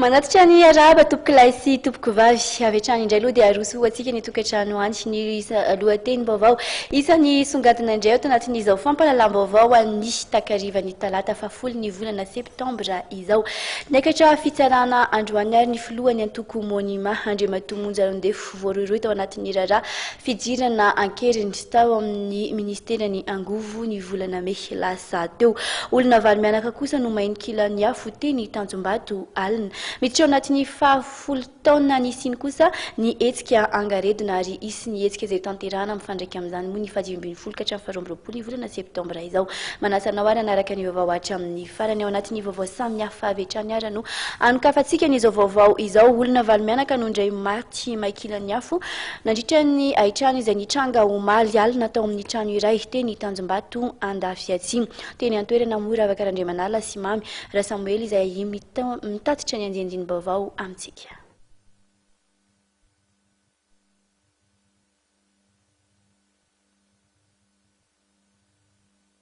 Manatitra ny arahaba tompokolahy sy tompokovavy. Avy hatrany indray aloha dia aroso ho antsika ny tokantrano any ny lohatenim-baovao. Isan'ny songadina indray ato anatin'izao fampahalalam-baovao an'ny takarivan'ny talata fahafolo ny volana septambra izao. Niakatra fitsarana androany ary ny filohan'ny antoko Monima, Andriamatoa Monja Roindefo, voarohirohy tao anatin'ny raharaha fidirana an-keriny tao amin'ny ministeran'ny angovo ny volana mey lasa teo. Olona valo mianaka kosa no may nikilan'ny afo teny Tanjombato alina. Miditra ao anatin'ny fahafolo taona nisiany kosa ny hetsika Angaredona ary hisy ny hetsika izay hotanterahana mifandraika amin'izany moa ny fahadimy ambin'ny folo ka hatramin'ny faharoa amby roapolo ny volana septambra izao. Manasa anao ary hanaraka ny vaovao hatramin'ny farany. Ao anatin'ny vaovao samihafa avy hatrany ary no anokafantsika ny izao vaovao izao. Olona valo mianaka no indray maty may kilan'ny afo nandritra ny haintrano izay nitranga omaly alina tao amin'ny trano iray teny Tanjombato Andafiatsimo. Teny an-toerana moa Ravaka Randriamanala sy Mamy Rasamoely izay mitatitra ny andiandinim-baovao amintsika.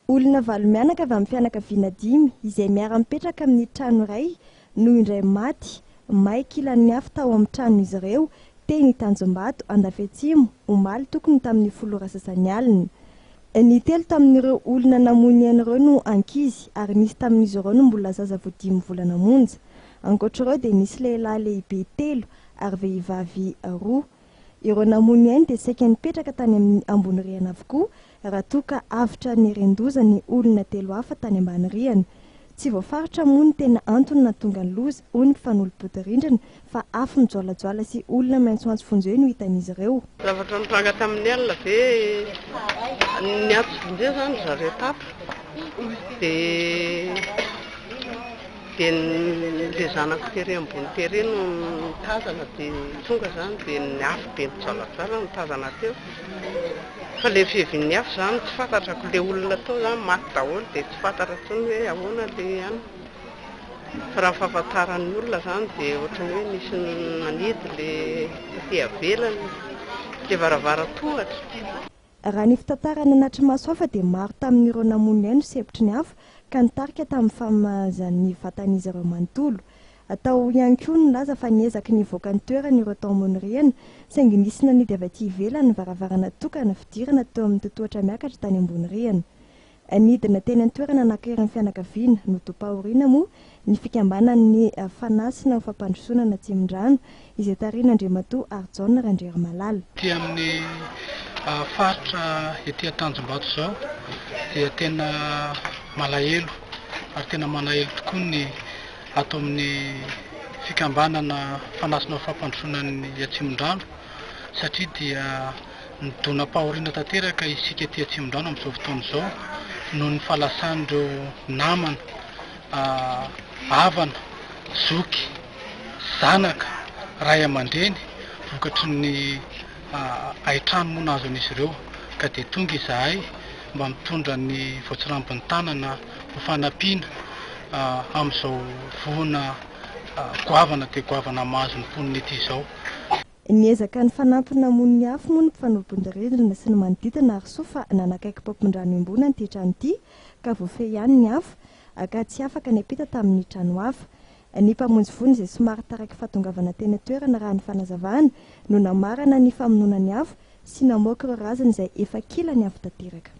Olona valo mianaka avy amin'ny fianakaviana dimy izay miara-mipetraka amin'ny trano iray no indray maty may kilan'ny afo tao amin'ny tranon'izy ireo teny Tanjombato Andafiatsimo omaly tokony tamin'ny folo ora sasany alina. Ny telo tamin'ireo olona namoy ny ainy ireo no ankizy ary nisy tamin'izy ireo no mbola zaza vao dimy volana monja. Ankoatra ireo dia nisy lehilahy lehibe telo ary vehivavy roa. Ireo namoy ny ainy dia saika nipetraka tany amin'ny ambony rihana avokoa raha toa ka avotra nieren-doza ny olona telo hafa tany ambany rihana. Tsy voafaritra moa ny tena antony nahatonga ny loza, hoy ny mpifanolo-bodirindrina, fa afo mijoalajoala sy olona miantsoantso vonjeo no hitan'izy ireo. Zavatra nitranga tamin'ny alina ve? Niantso vonjeo izany ry zareo tato dia dia ilay zanako tery ambony tery no nitazana dia tonga izany dia ny afo be mijoalajoala no tazana teo. Fa le fiavian'ny afo zany tsy fantatra ko le olona tao zany maty daholo dia tsy fantatra intsony hoe ahoana le an. Fa raha ny fahafantaran'ny olona zany dia ohatran'ny hoe nisy nanidy le taty avelany le varavaran-tohatra. Raha ny fitantarana natri-maso hafa dia maro tamin'ireo namono ny ainy no sempotry ny afo ka nitarika tamin'ny famazan'ny vatan'izy ireo manontolo. Tao ihany koa ny nilaza fa niezaky ny hivoaka ny toerana ireo tao ambony rihana, saingy nisy nanidy avy aty ivelany ny varavarana tokana fidirana teo amin'ny totohatra miakatra tany ambony rihana. Nidina teny an-toerana naka ireny fianakaviana nodom-pahoriana moa ny fikambanan'ny Fanasina ho fampandrosoana an'Atsimondrano, izay tarihin'Andriamatoa Harijaona Randriarimalala. Aty amin'ny faritra ety Antanjombato izao dia tena malahelo ary tena malahelo tokoa ny ato amin'ny fikambanana Fanasina ho fampandrosoana ny Atsimondrano satria dia nidonam-pahoriana tanteraka isika ety Atsimondrano amin'izao fotoana izao noho ny fahalasan'ireo namana, havana, zoky, zanaka, ray aman-dreny vokatry ny haintrano moa nahazo an'izy ireo ka dia tonga izahay mba mitondra ny voatsirambin'ny tanana ho fanampiana amin'izao voina goavana dia goavana mahazo ny mponina ety izao. Niezaka nifanampy namono ny afo moa ny mpifanolo-bodirindrina sy ny manodidina ary soa fa nanakaiky paompin-drano iombonana ity trano ity ka voafehy ihany ny afo ka tsy afaka niampita tamin'ny trano hafa. Ny mpamonjy voina izay somary taraiky fahatongavana teny an-toerana raha ny fanazavana no namarana ny famonoana ny afo sy namoaka ireo razana izay efa kila ny afo tanteraka.